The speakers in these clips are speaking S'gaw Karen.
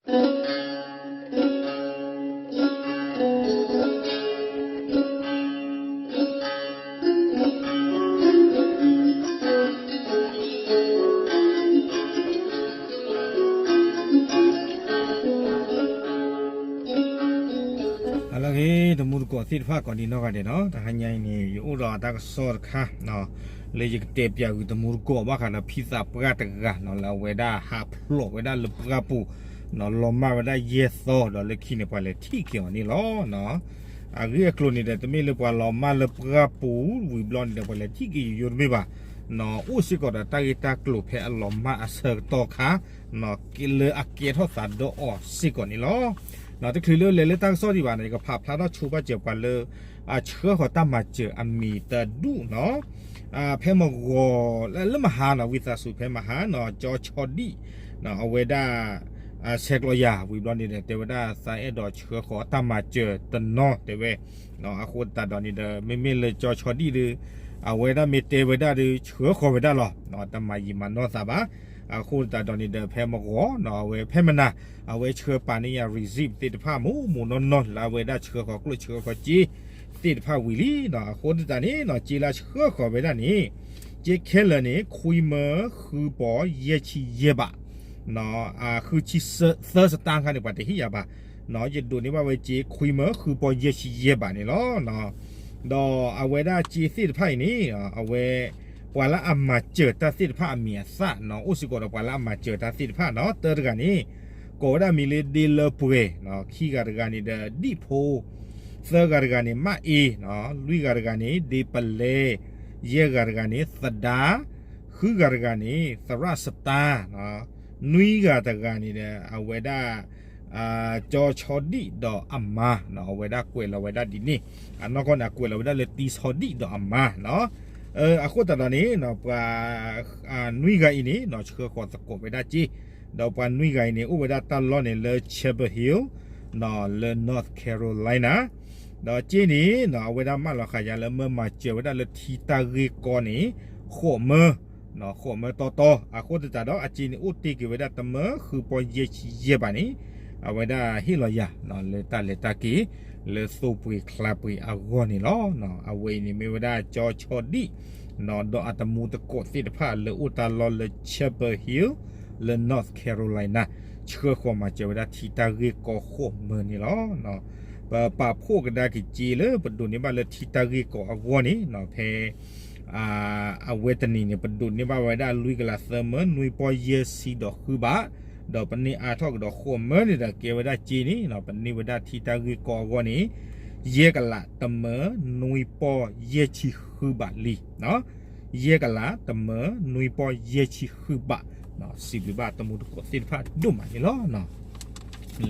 အလၢဂ့ၤ တမူတကိးသ့ၣ်တဖၣ်ကိးဒံနီၢ်ဂၤဒဲးနီၤ, တဟါညါအံၤန့ၣ် ယအိၣ်ဒီးတၢ်ကစီၣ်တခါ လၢယကတဲပၠးဂုာ်တမူတကိးဘၣ်ဃးဒီးဖံသးပှၢ်တဂၤနီၤ လၢအဝဲဒၣ်ဟးဖျိးဝဲဒၣ်လၢပှၢ်ပူၤ လီၤမၢ်ဝဲဒၣ်ယဲၢ်သီ ဒီးလၢခံန့ၣ် ပှၤလဲၤထံၣ်က့ၤအီၤန့ၣ်လီၤ. အဂ့ၢ်အကျိၤန့ၣ်ဒီး တမ့ၢ်လၢပှၤလီၤမၢ်လၢပှၢ်ပူၤဝံၤဘျီန့ၣ်ဒီး ပှၤလဲၤထံၣ်က့ၤယိယိတမ့ၢ်ဘၣ်, အိၣ်စ့ၢ်ကီးဒီးတၢ်ဂ့ၢ်တၢ်ကျိၤဖဲအလီၤမၢ်အဆၢကတီၢ်ခါ လၢအကဲထီၣ်သးဒီးအီၤစ့ၢ်ကီးန့ၣ်လီၤ. တချုးလၢလဲၤလၢတၢ်ကစီၣ်ဒံးဘၣ်န့ၣ် ယကဖးဖျါထီၣ်ဆိပာ်စၢၤပှၤလၢ အဆှၢဃီၤတၢ်မၤစၢၤအမံၤတဒူၣ်နီၤ, ဖဲမဂီၤ လၢမဟါနီၤ ဝံသးစူၤဖဲမဟါနီၤ ကၠီဆီဒံၣ် အဝဲဒၣ် ဆဲးကျိးယၤဝံၤဘျီန့ၣ်ဒီး တဲဝဲဒၣ်သးအဲၣ်ဒိးဆှၢဃီၤတၢ်မၤစၢၤတနီၤတဲဝဲ, အဃိသတးဒီးန့ၣ်ဒီး မ့မ့ၢ်လၢကၠီဆီဒံၣ်ဒီး အဝဲဒၣ်မ့ၢ်တဲဝဲဒၣ်ဒီး ဆှၢဃီၤဝဲဒၣ်လီၤ, တမၤယံာ်မၤနီၢ်သးဘၣ်. အဃိသတးဒီးန့ၣ်ဒီး ဖဲမဂီၤနီၤ အဝဲဖဲမနၤ အဝဲဆှၢပာ်န့ၢ်ယၤ receipt သ့ၣ်တဖၣ် မိၢ်မိၢ်နီၢ်နီၢ် လၢအဝဲဒၣ်ဆှၢဃီၤကျိၣ်ဆှၢဃီၤစ့သ့ၣ်တဖၣ်ဝံၤလံနီၤ. အဃိသတးန့ၣ်နီၤ စ့လၢဆှၢဃီၤဝဲဒၣ်န့ၣ် စ့ခဲလၢာ်န့ၣ် ခွံမၢဃုပီယဲၢ်ဆံယဲၢ်ဘး ဃုဆံသၢစတၢ်ခါန့ၣ် ပှၤတဟ့ၣ်ယၤဘၣ်, ယဒိးန့ၢ်ဘၣ်ဝဲစ့ခွံမၢဃုပီယဲၢ်ဆံယဲၢ်ဘးန့ၣ်လီၤ. ဒီးအဝဲဒၣ်စ့သ့ၣ်တဖၣ်အံၤန့ၣ် အဝဲ ပှၤလၢအမၤစၢၤတၢ်သ့ၣ်တဖၣ်အမံၤအသၣ်နီၤ အိၣ်စ့ၢ်ကီးဒီးပှၤလၢအမၤစၢၤတၢ်သ့ၣ်တဖၣ်နီၤ တၢတဂၤန့ၣ် ကိးဝဲဒၣ်မံၤလၢဒ့လၢပှဲၤ, ခံဂၤတဂၤန့ၣ်ဒီးဒံၣ်ဖိ, သၢဂၤတဂၤန့ၣ် မၣ်အ့, လွံၢ်ဂၤတဂၤန့ၣ် ဒ့ပလဲ, ယဲၢ်ဂၤတဂၤန့ၣ် သဒါ, ဃုဂၤတဂၤန့ၣ် သရၣ်စတါ, နွံဂၤတဂၤန့ၣ်ဒီး အဝဲဒၣ် ကၠီဆီဒံၣ်ဒီးအမါ, အဝဲဒၣ်ကွဲးလီၤဝဲဒၣ်ဒ်န့ၣ်, အနီၢ်ကီၢ်န့ၣ် အကွဲးလီၤဝဲဒၣ်လၢတံဆီဒံၣ်ဒီးအမါနီၤ. အဃိသတးဒီးန့ၣ် ပှၤ နွံဂၤအံၤန့ၣ် ဆှၢဃီၤသကိးဝဲဒၣ်စ့, ဒီးပှၤနွံဂၤအံၤန့ၣ် အိၣ်ဝဲဒၣ်တၢ်လီၢ်န့ၣ်လၢ Chapel Hill လၢ North Carolina ဒီးစ့န့ၣ် အဝဲဒၣ်မၢလီၤဃာ်ယၤလၢမၢမၤစၢၤဝဲဒၣ်လၢထံတၢ်ဂ့ၢ်ကီန့ၣ် ဃိးမၢ ဃိးမၢတီတီ, အဃိသတးဒီး အစ့န့ၣ် အိၣ်တ့ၢ်က့ၤဝဲဒၣ်တမၢဃုပီယဲၢ်ဆံယဲၢ်ဘးန့ၣ် အဝဲဒၣ်ဟ့ၣ်လီၤယၤ လၢတၢ်လဲၤတၢ်က့ၤ လၢသိပှ့ၤချါပှ့ၤအဂီၢ်န့ၣ်လီၤ. အဝဲအံၤန့ၣ်မ့ၢ်ဝဲဒၣ်ကၠီဆီဒံၣ် ဒီးအတမူသကိးသ့ၣ်တဖၣ်လၢအိၣ်တၢ်လီၢ်လၢ Chapel Hill လၢ North Carolina ဆှၢဃီၤမၤစၢၤဝဲဒၣ်ထံတၢ်ဂ့ၢ်ကီဃိးမၢန့ၣ်လီၤ. ပပာ်ဖှိၣ်ကဒါက့ၤစ့လၢပဒိးန့ၢ်ဘၣ်လၢထံတၢ်ဂ့ၢ်ကီအဂီၢ်န့ၣ် ဖဲ အဝဲတနံၤန့ၣ် ပဒိးန့ၢ်ဘၣ်ဝဲဒၣ်လွံၢ်ကလးသၢမၢနွံပီယဲၢ်ဆံဒီးဃုဘး, ဒီးပန့ၢ်အါထီၣ်ကဒီးဃိးမၢန့ၣ်ဒီး ကဲဝဲဒၣ်စ့န့ၣ် ပန့ၢ်ဝဲဒၣ်ထံတၢ်ဂ့ၢ်ကီအဂီၢ်န့ၣ် ယဲၢ်ကလးတမၢနွံပီယဲၢ်ဆံဃုဘးလံ. ယဲၢ်ကလးတမၢနွံပီယဲၢ်ဆံဃုဘး, စံးဘျုးဘၣ်တမူတကိးသ့ၣ်တဖၣ်ဒိၣ်မးန့ၣ်လီၤ.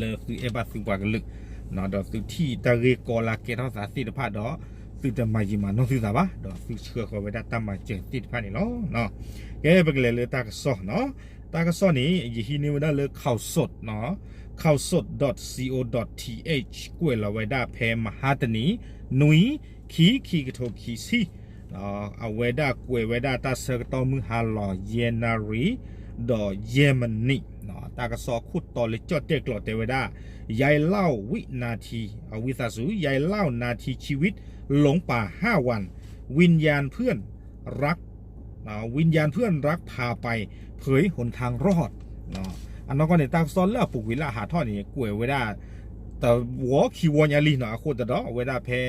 လၢသုအဲၣ်ဘၣ်သုပှၤကလုာ်, ဒီးသုထံၣ်တၢ်ဂ့ၢ်ကီလၢကဲထီၣ်သးသ့ၣ်တဖၣ်ဒီး သုတမၤယံာ်မၤနီၢ်သုသးဘၣ်, ဒီးသုဆှၢဃီၤဝဲဒၣ်တၢ်မၤစၢၤသ့ၣ်တဖၣ်န့ၣ်လီၤ. ကဲ ပကလဲၤလၢတၢ်ကစီၣ်နီၤ, တၢ်ကစီၣ်န့ၣ် ယဟံးန့ၢ်ဝဲဒၣ်လၢ Khaosod, Khaosod dot co dot th ကွဲးလီၤဝဲဒၣ်ဖဲမဟါတနံၤ နွံ ခံ ခံကထိခံဆံ အဝဲဒၣ်ကွဲးဝဲဒၣ်တၢ်ဆၢကတီၢ်မုၢ်ဟါလီၤ ယဲၢ်နၣ်ရံၣ် ဒီးယဲၢ်မံးနံး, တၢ်ကစီၣ်အခိၣ်တီလၢကၠီၣ်တဲာ်ကျိးတဲဝဲဒၣ် ယဲၢ်လီၢ်ဝံနၣ်ထံ, အဝံသးစူၤ ယဲၢ်လီၢ်နၣ်ထံဆံဝံ လူင်ပၢ်ဟၣ်ဝၣ် ဝံၣ်ယၢၣ်ဖၢၣ်ရၢၣ် ဝံၣ်ယၢၣ်ဖၢၣ်ရၢၣ်ဖးပၢၢ် ဖုၣ်ဟူၣ်ထၣ်ရီၣ်, အနီၢ်ကီၢ်န့ၣ် တၢ်ကစီၣ်လၢအပူၤကွံာ်လၢအဟးထီၣ်န့ၣ် ကွဲးဝဲဒၣ် တဝီခံဝီညါလံနီၤ, အဃိသတးဒီး အဝဲဒၣ်ဖဲ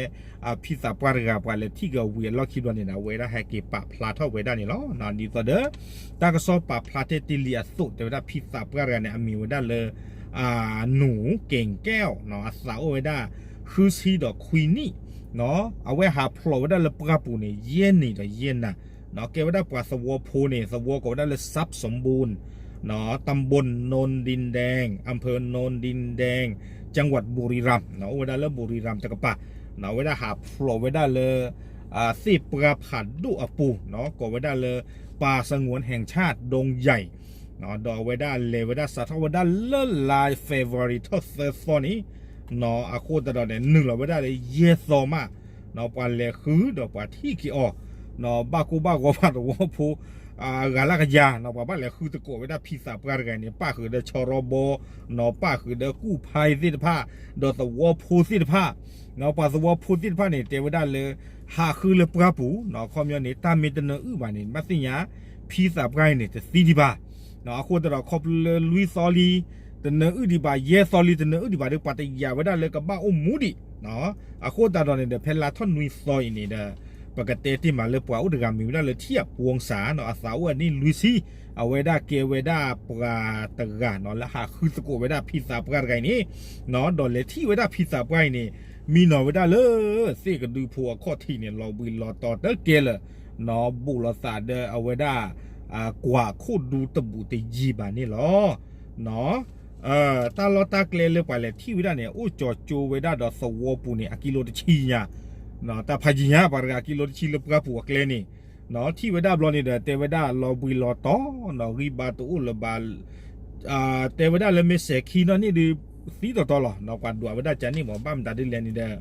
ဖံသးပှၢ်တဂၤ ပှၤလဲၤထံၣ်က့ၤအဝံၤအလီၢ်ခံဘျီန့ၣ်ဒီး အဝဲဒၣ်ဟဲက့ၤပာ်ဖျါထီၣ်ဝဲဒၣ်န့ၣ်လီၤ. ဒ်သိးဒီး တၢ်ကစီၣ်ပာ်ဖျါတဲတ့ၢ်လံအသိး တဲဝဲဒၣ်ဖံသးပှၢ်တဂၤန့ၣ် အမံၤဝဲဒၣ်လၢ နူၢ်က့ၣ်ကဲၣ်, အသးအိၣ်ဝဲဒၣ် ဃုဆံဒီးခွံနံၣ်, အဝဲဟးဖျိးဝဲဒၣ်လၢပှၢ်ပူၤန့ၣ် ယဲၢ်နံၤဒီးယဲၢ်နၤ, ကဲဝဲဒၣ်ပှၤသဝီဖိန့ၣ် သဝီကိးဝဲဒၣ်လၢ စပ်ၣ်စၣ်ဘူၣ် တၣ်ဘိၣ် နူၣ်ဒံၣ်ဒဲၣ် အၣ်ဖၢၣ် နူၣ်ဒံၣ်ဒဲၣ် ကၠၣ်ဝၣ်ဘူရံရၣ်, အိၣ်ဝဲဒၣ်လၢဘူရံရၣ်တကပၤ, အဝဲဒၣ်ဟးဖျိးဝဲဒၣ်လၢ သ့ၣ်ပှၢ်ဖးဒိၣ်အပူၤ ကိးဝဲဒၣ်လၢ ป่าสงวนแห่งชาติดงใหญ่ ဒီးအဝဲဒၣ်လဲၤဝဲဒၣ်စးထီၣ်ဝဲဒၣ်လၢလါ February ထီၣ်သၢသီန့ၣ် အဃိသတးဒီးန့ၣ် နုာ်လီၤဝဲဒၣ်လၢယဲၢ်သီမး, ပှၤလဲၤဃုဒီးပှၤထံၣ်က့ၤအီၤ, ဘၣ်ကိၢ်ဘၣ်ဂီၤပှၤသဝီဖိ ဂၤလၢကယၤနီၤ ပှၤဘၣ်လဲၤဃုသကိးဝဲဒၣ်ဖံသးပှၢ်တဂၤန့ၣ် ပၣ်ဃုာ်ဒီးဆီရီဘီနီၤ ပၣ်ဃုာ်ဒီးကူၣ်ဖးသ့ၣ်တဖၣ် ဒီးသဝီဖိသ့ၣ်တဖၣ်နီၤ ပှၤသဝီဖိသ့ၣ်တဖၣ်န့ၣ် တဲဝဲဒၣ်လၢ ဟးဃုလၢပှၢ်ပူၤနီၤ ခီပညီန့ၣ် တၢ်မ့ၢ်တနၢအုၣ်ဘၣ်န့ၣ် ဘၣ်သ့ၣ်ညါ ဖံသးပှၢ်အံၤန့ၣ် တသံဒံးဘၣ်နီၤ အဃိသတးဒီးခီဖျိလၢလွံၢ်သီလံ တနၢအုၣ်ဒံးဘၣ် ယဲၢ်သီလံ တနၢအုၣ်ဒံးဘၣ်ဒီး ပှၤတယာ်ဝဲဒၣ်လၢကဘၣ်အိၣ်မူဒံးနီၤ အဃိသတးဒီးန့ၣ်ဒီး ဖဲလါထီၣ်နွံသီအံၤန့ၣ်ဒီး ပကတဲတ့ၢ်မးလၢပှၤအိၣ်တဂၤမ့ၢ်ဝဲဒၣ်လၢ ထံၣ်အပူစၢ်နီၤ အသးအိၣ်အနံၣ်လွံၢ်ဆံ အဝဲဒၣ်ကဲဝဲဒၣ်ပှၤတဂၤနီၤ လၢဟးဃုသကိးဝဲဒၣ်ဖံသးပှၢ်တဂၤအံၤန့ၣ်နီၤ ဒီးလဲၤထံၣ်ဝဲဒၣ်ဖံသးပှၢ်အံၤန့ၣ် မံနီၤဝဲဒၣ်လၢ သ့ၣ်ကဒုဖိအခီၣ်ထံးန့ၣ် လီၤဘှံးလီၤတီၤတကဲလၢာ်နီၤ ဘူးလိာ်သးဒီးအဝဲဒၣ် ကွၢ်ခိၣ်ဒူတဘူးတယံၤဘၣ်န့ၣ်လီၤ. တၢ်လီၢ်တၢ်ကျဲလၢပှၤလဲၤထံၣ်ဝဲဒၣ်န့ၣ် အိၣ်ကၠီၤကၠိဝဲဒၣ်ဒီးသဝီပူၤန့ၣ် အကံလိတဆံညါ တၢ်ဖးယံၤညါ ပှၤတဂၤအကံလိတဆံလၢပှၢ်ပူၤအကျဲန့ၣ် ထံၣ်ဝဲဒၣ်ဘျီန့ၣ်ဒီး တဲဝဲဒၣ်လီၤဘှံးလီၤတီၤနီၤ ဂံၢ်ဘါတအိၣ်လၢၤဘၣ် တဲဝဲဒၣ်လၢမ့ၢ်စဲၤခံနီၣ်န့ၣ်ဒုး သံတီတီလီၤနီၤ ပှၤဒွးဝဲဒၣ်ကန့ၣ်မး ဘၣ်မတၤဒ်လဲၣ်န့ၣ်ဒီး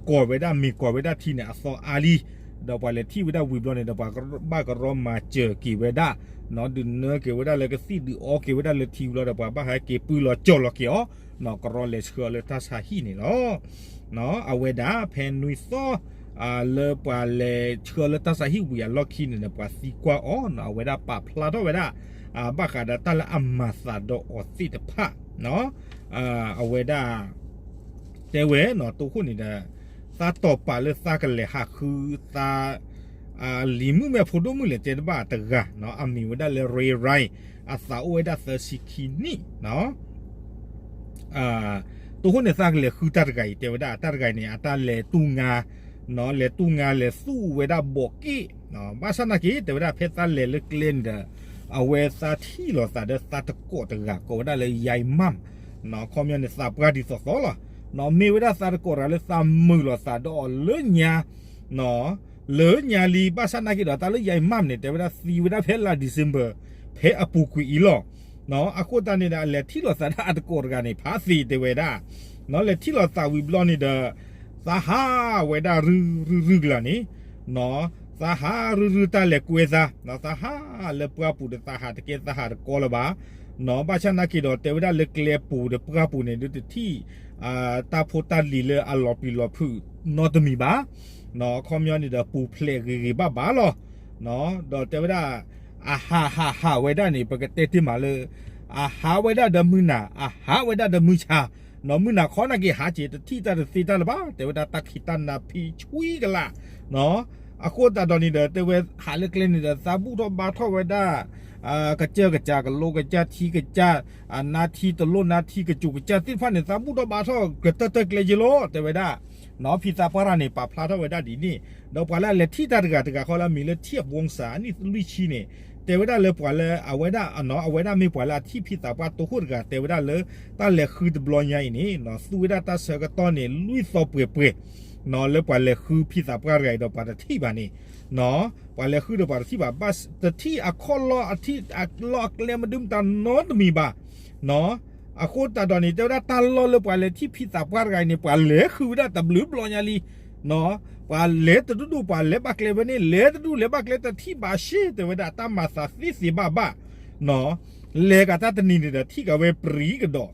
ကိးဝဲဒၣ်မ့ၤကိးဝဲဒၣ်ထံန့ၣ် အသီအါလံ ဒီးပှၤလဲၤထံၣ်ဝဲဒၣ်ဝံၤဘျီန့ၣ်ဒီး ပှၤဘၣ်ကရီမၤစၢၤက့ၤဝဲဒၣ်နီၤ ဒုးနၢက့ၤဝဲဒၣ်လၢကသံၣ်ဒုးအီက့ၤဝဲဒၣ်လၢထံဝံၤလီၤဒီး ပှၤဘၣ်ဟဲက့ၤပၢလီၤကၠီၤလီၤက့ၤအီၤနီၤ ကရီလဲၤဆှၢအီၤလၢတၢ်ဆါဟံၣ်န့ၣ်လီၤ. အဝဲဒၣ်ဖဲနွံသီ လၢပှၤလဲၤဆှၢလၢတၢ်ဆါဟံၣ်ဝံၤအလီၢ်ခံန့ၣ်ဒီး ပှၤသံကွၢ်အီၤနီၤ အဝဲဒၣ်ပာ်ဖျါထီၣ်ဝဲဒၣ် ဘၣ်ဃးဒီးတၢ်လၢအမၤသးဒီးအီၤသ့ၣ်တဖၣ်နီၤ အဝဲဒၣ် တဲဝဲနီၤ တိခိၣ်န့ၣ်ဒီး သးတီၢ်ပာ်လၢသးကလဲၤဟးဃုသး လံၤမုၣ်မ့ၢ်ဖိဒိၣ်မုၣ်လဲၣ်တဲတဘၣ်တဂၤနီၤ အမံၤဝဲဒၣ်လၢ Ray Ryan အသးအိၣ်ဝဲဒၣ်သၢဆံခံနံၣ်နီၤ တိခိၣ်န့ၣ်သးကလဲၤဃုတၢ်တဂၤအံၤ တဲဝဲဒၣ်တၢ်တဂၤအံၤန့ၣ် အတၢ်လဲၤတူၢ်ငါ လဲၤတူၢ်ငါလဲၤသူၣ်ဝဲဒၣ်ဘီးက့ၣ် ဘၣ်ဆၣ်နာ်က့ တဲဝဲဒၣ်ဖဲသးလဲၤလၢကျဲန့ၣ်ဒီး အဝဲသးထံၣ်လိာ်သးဒီးသးတကိးတဂၤ ကိးဝဲဒၣ်လၢ ယဲမၢ် ခီပညီန့ၣ် သးပှၢ်ဒ်သိးသိးလီၤ. မ့ၢ်ဝဲဒၣ်သးတကိးတဂၤလၢသးမုာ်လိာ်သးဒီးအီၤလၢညါ လၢညါလံ ဘၣ်ဆၣ်နာ်က့ဒီး တၢ်လၢယဲမၢ်န့ၣ် တဲဝဲဒၣ်သံဝဲဒၣ်ဖဲလါ December ဖဲအပူၤကွံာ်အံၤလီၤ. အဃိသတးန့ၣ်ဒီး အလဲၤထံၣ်လိာ်သးဒၣ်အတကိးတဂၤန့ၣ် ဖးသ့တဲဝဲဒၣ် လဲၤထံၣ်လိာ်သးဝံၤဘျီန့ၣ်ဒီး သးဟးဝဲဒၣ်ရုၢ်ရုၢ်ရုၢ်ကလာ်န့ၣ် သးဟးရုၢ်ရုၢ်တၢ်လဲၤကွဲသး သးဟးလၢပှၢ်ပူၤဒီးသးဟးတကဲသးဟးတကီလၢၤဘၣ် ဘၣ်ဆၣ်နာ်က့ဒီး တဲဝဲဒၣ်လၢကျဲပူၤဒီးပှၢ်ပူၤန့ၣ် ဒုးတထံၣ် တၢ်ဖိတၢ်လံၤလၢအလီၤပျံၤလီၤဖုးနီတမံၤဘၣ် ခီပညီန့ၣ်ဒီး ပူၤဖျဲးဂ့ၤဂ့ၤဘၣ်ဘၣ်လီၤ. ဒီးတဲဝဲဒၣ် အဟးဟးဟးဝဲဒၣ်န့ၣ် ပကတဲတ့ၢ်မးလၢ အဟးဝဲဒၣ်ဒီးမုၢ်နၤ အဟးဝဲဒၣ်ဒီးမုၢ်ဆါ နီၤ မုၢ်နၤခီနာ်က့ဟးက့ၤ တထံၣ်တၢ်တသ့တၢ်လၢၤဘၣ် တဲဝဲဒၣ်တၢ်ခံးတၢ်နၤဖံးဆွံကလာ် အဃိသတးဒီးန့ၣ်ဒီး တဲဝဲဟးလၢကျဲန့ၣ်ဒီး သးဘူၣ်ထီၣ်ဘါထီၣ်ဝဲဒၣ် ကစၢၢ်ကစၢ် ကလိကစၢ် ထံကစၢ် နါထံတလိၣ် နါထံကစူၤကစၢ်သ့ၣ်တဖၣ်န့ၣ် သးဘူၣ်ထီၣ်ဘါထီၣ်ကတၢၢ်တၢၢ်ကျဲယ့လီၤ တဲဝဲဒၣ် ဖံသးပှၢ်တဂၤန့ၣ် ပာ်ဖျါထီၣ်ဝဲဒၣ်ဒ်န့ၣ် ဒီးပှၤလၢအလဲၤထံၣ်တၢ်တဂၤတဂၤဃီလၢအမံၤလၢထံၣ်အပူစၢ် အနံၣ်လွံၢ်ဆံန့ၣ် တဲဝဲဒၣ်လၢပှၤလၢအဝဲဒၣ်နီၤ အဝဲဒၣ်မ့ၢ်ပှၤလၢအထံၣ်ဖံသးပှၢ်တိခိၣ်တဂၤ တဲဝဲဒၣ်လၢ တၢ်လဲၤဃုတဘျီညါအံၤန့ၣ် သူဝဲဒၣ်တၢ်ဆၢကတီၢ်န့ၣ် လွံၢ်သီပှဲၤပှဲၤ လၢပှၤလဲၤဃုဖံသးပှၢ်တဂၤအံၤဒီးပှၤတထံၣ်ဘၣ်န့ၣ် ပှၤလဲၤဃုဒီးပှၤတထံၣ်ဘၣ် ဘၣ်တထံၣ်အခီၣ်လီၢ်အထံၣ်အလီၢ်အကျဲမဒုမတၤနီတမံၤဘၣ် အဃိသတးဒီးန့ၣ် တဲဝဲဒၣ်တၢ်လီၢ်လၢပှၤလဲၤထံၣ်ဖံသးပှၢ်တဂၤအံၤန့ၣ် ပှၤလဲၤဃုဝဲဒၣ်တဘျုးဘျီညါလံ ပှၤလဲၤတဒူၣ်ဒူၣ် ပှၤလဲၤဘၣ်ကျဲဝဲန့ၣ် လဲၤတဒူၣ်လဲၤဘၣ်ကျဲတထံၣ်ဘၣ်ရှ့ တဲဝဲဒၣ်တၢ်မၤသးသ့သ့ဘၣ်ဘၣ် လဲၤကတၢၢ်တနံၤန့ၣ်ဒီးထံၣ်ကဝဲပြံကဒီး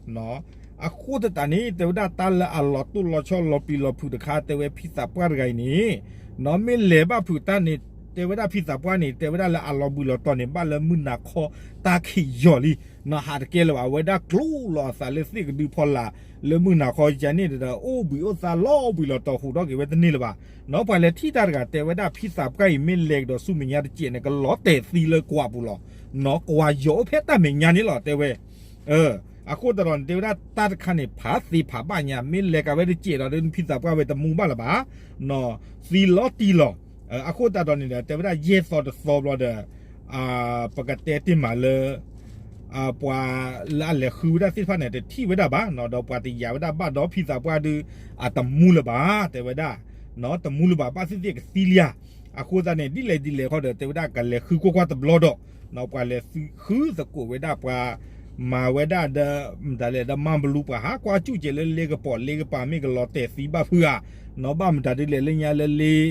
အဃိသတးန့ၣ် တဲဝဲဒၣ်တၢ်လၢအလီၤတိၢ်လီၤဆီလီၤပျံၤလီၤဖုးတခါ တဲဝဲဖံသးပှၢ်တဂၤအံၤန့ၣ် မ့ၢ်လဲၤဘၣ်ဖုးတၢ်န့ၣ် တဲဝဲဒၣ်ဖံသးပှၢ်န့ၣ် တဲဝဲဒၣ်လၢအလီၤဘှံးလီၤတီၤန့ၣ် ဘၣ်လၢမုၢ်နၤခီတၢ်ခံးယီၤလံ နီၤဟးတကဲလၢၤဘၣ် အဝဲဒၣ်ကျိလီၤအသးလၢသ့ၣ်ကဒုဖီလာ် လၢမုၢ်နၤခီယါန့ၣ်ဒီး အိၣ်ဘှံးအိၣ်သါလီၤဘှံးလီၤတီၤ ဟူးထီၣ်က့ၤဝဲတန့ၢ်လၢၤဘၣ် နီၤပှၤလဲၤထံၣ်တၢ်တဂၤ တဲဝဲဒၣ်ဖံသးပှၢ်အံၤ မ့ၢ်လဲၤကဒီးဆူမဲာ်ညါတစဲးန့ၣ် ကလီၤတဲာ်သံလၢကွၢ်ပူၤလီၤ နီၤကွၢ်ယီၤအိၣ်ဖဲတၢ်မဲာ်ညါန့ၣ်လီၤ တဲဝဲ အဃိသတးဒီးန့ၣ် တဲဝဲဒၣ်တၢ်တခါန့ၣ် ဖးသ့ဖးဘၣ်ညါ မ့ၢ်လဲၤကဝဲတစဲးဒီး ဖံသးပှၢ်ဝဲတမူဘၣ်လၢၤဘၣ် နီၤသံလီၤတံၢ်လီၤ အဃိသတးဒီးန့ၣ်ဒီး တဲဝဲဒၣ်ယဲၢ်သီတသီဘျီဒီး ပကတဲတ့ၢ်မးလၢ ပှၤလၢအလဲၤဃုဝဲဒၣ်သ့ၣ်တဖၣ်န့ၣ် တထံၣ်ဝဲဒၣ်ဘၣ် ဒီးပှၤတယာ်ဝဲဒၣ်ဘၣ်ဒီးဖံသးပှၢ်ဒုး အတမူလၢၤဘၣ် တဲဝဲဒၣ် တမူလၢၤဘၣ် ဘၣ်သ့ၣ်သ့ၣ်ကသံလံဧါ အဃိသတးန့ၣ် ဒ်လဲၣ်ဒ်လဲၣ်ခီဒီး တဲဝဲဒၣ်ကလဲၤဃုကွၢ်ကွၢ်တဘျီဒီး ပှၤလဲၤဃုသကိးဝဲဒၣ်ပှၤ မၤဝဲဒၣ်ဒီး မတၤလဲၣ်ဒီးမၤဘလူးပှၤဟးကွၢ်စူၣ်ကဲးလၢလ့ကပီၤ လ့ကပၤမ့ၢ်ကလီၤတဲာ်သံဘၣ်ဖုးဧါ နီၤဘၣ်မတၤဒ်လဲၣ်လၢညါလၢလ့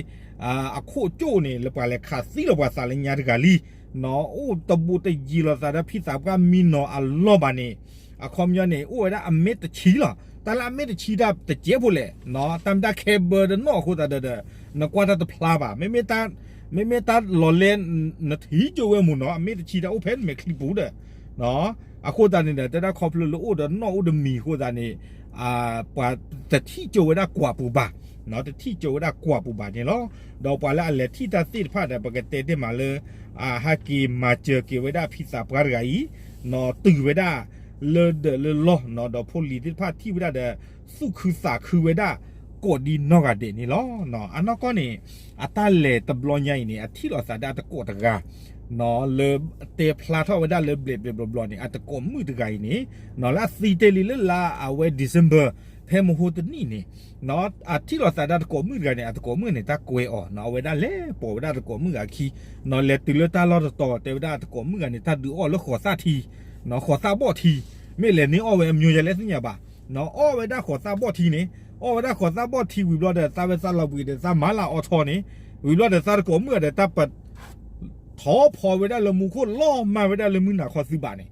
အခိၣ်ကၠိၣ်န့ၣ် လၢပှၤလဲၤခးသံလီၤပှၤသးလၢညါတဂၤလံ အိၣ်တဘူးတယံၤလိာ်သးဒီးဖံသးပှၢ်မံနီၤအလီၢ်ဘၣ်န့ၣ်, အခီပညီန့ၣ် အိၣ်ဝဲဒၣ်အမ့ၢ်တဆံလီၤ. တၢ်လၢအမ့ၢ်တဆံတၢ်တစဲးဖိလဲၣ်, တၢ်မ့ၢ်တၢ် cable ဒီးနီၣ်အဃိသတးဒီး နကွၢ်တၢ်တဖျါဘၣ်. မ့မ့ၢ်တၢ်လီၤလဲ နထံၣ်ကၠိဝဲမ့ၢ်နီၤ, အမ့ၢ်တဆံတၢ်အိၣ်ဖဲနမဲာ်ချံပူၤဒီး အဃိသတးန့ၣ်ဒီး တဲဒၣ်ခီဖျိလၢအိၣ်ဒီးနီၣ်အိၣ်ဒီးမံၤအဃိသတးန့ၣ် ပှၤတထံၣ်ကၠိဝဲဒၣ်ကွၢ်ပူၤဘၣ်, တထံၣ်ကၠိဝဲဒၣ်ကွၢ်ပူၤဘၣ်န့ၣ်လီၤ. ဒီးပှၤလၢအလဲၤထံၣ်တၢ်သ့ၣ်တဖၣ်ဒီး ပကတဲတ့ၢ်မးလၢ ဟဲက့ၤမၤစၢၤက့ၤဝဲဒၣ်ဖံသးပှၢ်တဂၤအံၤ, တုၤဝဲဒၣ်လၢဒၢးလၢလီၢ်, ဒီးဖိလံၤသ့ၣ်တဖၣ်ထံၣ်ဝဲဒၣ်ဒီး သူၣ်ခုသးခုဝဲဒၣ် ကိးဒ်နီၢ်ဂၤဒဲးန့ၣ်လီၤ. အနီၢ်ကီၢ်န့ၣ် အတၢ်လဲၤတဘျီညါအံၤန့ၣ် အထံၣ်လိာ်သးဒၣ်တကိးတဂၤ လၢတဲဖျါထီၣ်ဝဲဒၣ်လၢဘျဲးဘျဲးဘျီဘျီန့ၣ် အတကိးမုၣ်တဂၤအံၤန့ၣ် လၢအသံတ့ၢ်လံလၢလါအဝဲ December ဖဲမဟိတနံၣ်န့ၣ် အထံၣ်လိာ်သးဒၣ်တကိးမုၣ်တဂၤန့ၣ် အတကိးမုၣ်န့ၣ် တၢ်ကွဲအီၤ အဝဲဒၣ်လဲၤပိာ်ဝဲဒၣ်တကိးမုၣ်ဂၤခံ လဲၤတုၤလၢတၢ်လီၢ်တတီၤ တဲဝဲဒၣ်တကိးမုၣ်ဂၤန့ၣ် တၢ်ဒုးအီၣ်လၢဃိးသၣ်ထံ, ဃိးသၣ်ဘီၣ်ထံ, မ့ၢ်လဲၤန့ၢ်အီၣ်ဝဲအမံၤယလဲသ့ၣ်ညါဘၣ်, အီၣ်ဝဲဒၣ်ဃိးသၣ်ဘီၣ်ထံန့ၣ်, အီၣ်ဝဲဒၣ်ဃိးသၣ်ဘီၣ်ထံဝံၤဘျီဒီး သးဝဲသးလီၤဘှံးဒီးသးမၤလၢအီထီန့ၣ်, ဝံၤဘျီဒီးသးတကိးမုၣ်ဂၤဒီးတၢ်ပ ထီၣ်ဖီဝဲဒၣ်လၢမူခိၣ် လီၤမၢ်ဝဲဒၣ်လၢမုၢ်နၤခီသုဘၣ်န့ၣ်,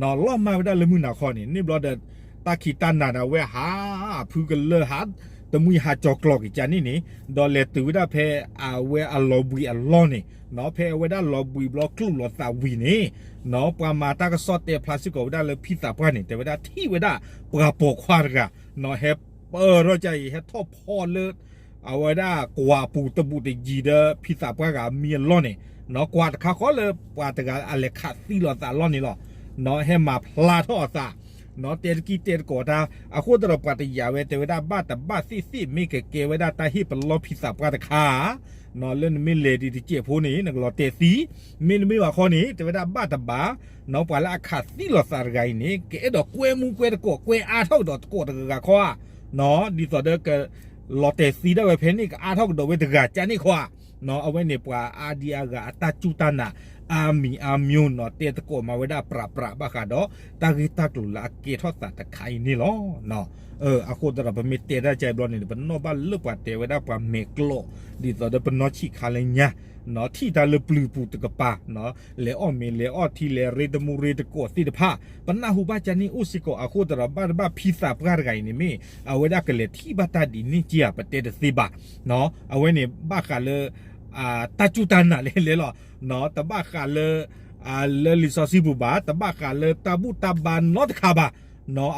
လီၤမၢ်ဝဲဒၣ်လၢမုၢ်နၤခီန့ၣ် န့ၣ်ဘျီဒီး တၢ်ခံးတၢ်နၤဒီးအဝဲဟးဖုကလၢၢ်ဟး တမှံဟးကၠီၤကျီၤက့ၤကန့ၣ်န့ၣ် ဒီးလဲၤတုၤဝဲဒၣ်ဖဲအဝဲအလီၤဘှံးအလီၢ်န့ၣ်, ဖဲအဝဲဒၣ်လီၤဘှံးဘျီကျိၣ်လီၤသးဝံၤန့ၣ် ပှၤမၤတၢ်ကစီၣ်တဲဖျါစ့ၢ်ကီးဝဲဒၣ်လၢဖံသးပှၢ်န့ၣ် တဲဝဲဒၣ်ထံၣ်ဝဲဒၣ်ပှၤပိာ်ခွါတဂၤ ဟဲပၢၢ်ထီၣ်ကါအံၤ ဟဲထီၣ်ဖီလၢ အဝဲဒၣ်ကွၢ်ပူၤတဘူးတယံၤဒီးဖံသးပှၢ်ဂၤမံအလီၢ်န့ၣ်, ကွၢ်တခါဃီလၢပှၤတဂၤအလဲၤခးသံလိာ်သးအလီၢ်န့ၣ်လီၤ. ဟဲမၤဖျါထီၣ်အသး, တဲတကံၢ်တဲတကိးတၢ်, အဃိသတးဒီးပှၤတယာ်ဝဲတဲဝဲဒၣ်ဘၣ်တဘၣ်သ့ၣ်သ့ၣ် မ့ၢ်ကကဲဝဲဒၣ်တၢ်ဟ့ၣ်ပလီၢ်ဖံသးပှၢ်တခါ လၢနမ့ၢ်လဲၤဒံးတစဲးဖိန့ၣ် နကလီၤတဲာ်သံ, မ့တမ့ၢ်ဘၣ်ဃီန့ၣ် တဲဝဲဒၣ်ဘၣ်တဘၣ်, ပှၤလၢအခးသံလိာ်သးတဂၤအံၤန့ၣ် ကအဲၣ်ဒိးကွဲမူကွဲတကိး ကွဲအါထီၣ်ကဒီးတကိးတဂၤဂၤခီဧါ, ဒ်သိးဒီးက လီၤတဲာ်သံဒၣ်ဝဲဖဲန့ၣ် ကအါထီၣ်ကဒီးဝဲတဂၤကန့ၣ်ခီဧါ, အဝဲန့ၣ်ပှၤအါဒံအါဂၤအတၢ်စူၢ်တၢ်နာ် အါမံၤအါမျိၤနီၤ တဲတကိးမၤဝဲဒၣ်ပြးပြးဘၣ်ဃးဒီး တၢ်ဂ့ၢ်တၢ်ကျိၤလၢအကဲထီၣ်သးတခါအံၤန့ၣ်လီၤ. အဃိသတးဒီး ပမ့ၢ်တဲတၢ်ကါအံၤဘျီန့ၣ် ပနီၣ်ဘၣ်လၢပှၤတဲဝဲဒၣ်ပှၤမဲာ်ကျိး ဒ်သိးဒီးပနီၢ်ဆံးခါလၢညါ ထံၣ်တၢ်လၢပျုၤပူၤတကပၤ လဲၤအီၣ်မ့ၤလဲၤအီၣ်ထံ လဲၤရ့တမူရ့တကိးသ့ၣ်တဖၣ် ပနၢ်ဟူဘၣ်ကန့ၣ်အိၣ်စ့ၢ်ကီး အဃိသတးဒီး ဘၣ်တဘၣ်ဖံသးပှၢ်တဂၤအံၤန့ၣ်မ့ၢ် အဝဲဒၣ်ကလဲၤထံၣ်ဘၣ်တၢ်ဒ်န့ၣ်က့ဧါ ပတဲတသ့ဘၣ်. အဝဲန့ၣ်ဘၣ်ဃးလၢ တၢ်စူၢ်တၢ်နာ်လဲၣ်လဲၣ်လီၤ. တဘၣ်ဃးလၢ လၢလံာ်စီဆှံပူၤဘၣ်, တဘၣ်ဃးလၢတၢ်ဘူၣ်တၢ်ဘါနီတခါဘၣ်.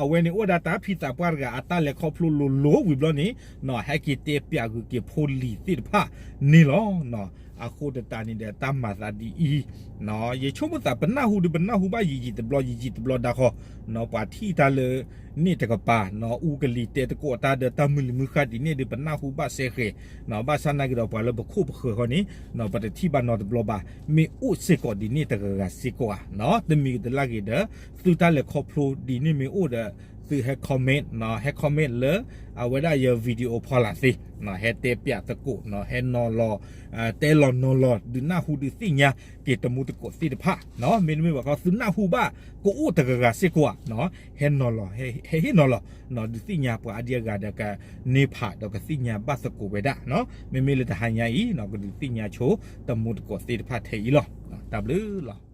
အဝဲန့ၣ်အိၣ်ဒၣ်တၢ်ဖံသးပှၢ်တဂၤ အတၢ်လဲၤခီဖျိလိၤလိၤဝံၤဘျီန့ၣ် ဟဲက့ၤတဲပၠးဂုာ်က့ၤဖိလံၤသ့ၣ်တဖၣ်န့ၣ်လီၤ. အဃိသတးန့ၣ်ဒီး တၢ်မၤသးဒ်အံၤ ယဆိကမိၣ်သး ပနၢ်ဟူဒီး ပနၢ်ဟူဘၣ်ယံာ်ယံာ်တဘျီ ယံာ်ယံာ်တဘျီဒၣ်ဃီ ပှၤထံၣ်တၢ်လၢ န့ၣ်တကပၤ အူကလံၤတဲသကိးတၢ်ဒီးတၢ်မုာ်လံၤမုာ်ဃၣ်ဒ်န့ၣ်ဒီး ပနၢ်ဟူဘၣ်စဲဃဲၤ ဘၣ်ဆၣ်နာ်က့ဒီး ပှၤလၢပခိၣ်ပဃၢၤဃီန့ၣ် ပတထံၣ်ဘၣ်နီတဘျီဘၣ်. မ့ၢ်အိၣ်စ့ၢ်ကီးဒ်န့ၣ်တဂၤဂၤစ့ၢ်ကီးဧါ. တမံၤကတလၢ်ဂ့ၤဒီး သုတၢ်လဲၤခီဖျိဒ်န့ၣ်မ့ၢ်အိၣ်ဒီး သုဟဲ comment ဟဲ comment လၢ အဝဲဒၣ်ယ video ဖီလာ်သ့ ဟဲတဲပၠးသကိး ဟဲနီၤလီၤ တဲလီၤနီၤလီၤ ဒုးနၢ်ဟူဒုးသ့ၣ်ညါက့ၤတမူတကိးသ့ၣ်တဖၣ် မ့တမ့ၢ်ဘၣ်ဃီ သုနၢ်ဟူဘၣ်ကအိၣ်တဂၤဂၤစ့ၢ်ကီးဧါ ဟဲနီၤလီၤ ဟဲဟ့ၣ်နီၤလီၤ ဒုးသ့ၣ်ညါပှၤအါဒံအါဂၤဒီးကန့ၢ်ဖး ဒီးကသ့ၣ်ညါဘၣ်သကိးဝဲဒၣ် မ့မ့ၢ်လၢတဟါညါအံၤ ကဒုးသ့ၣ်ညါဆိတမူတကိးသ့ၣ်တဖၣ်ထဲအံၤလီၤ. တၢ်ဘျုးလီၤ.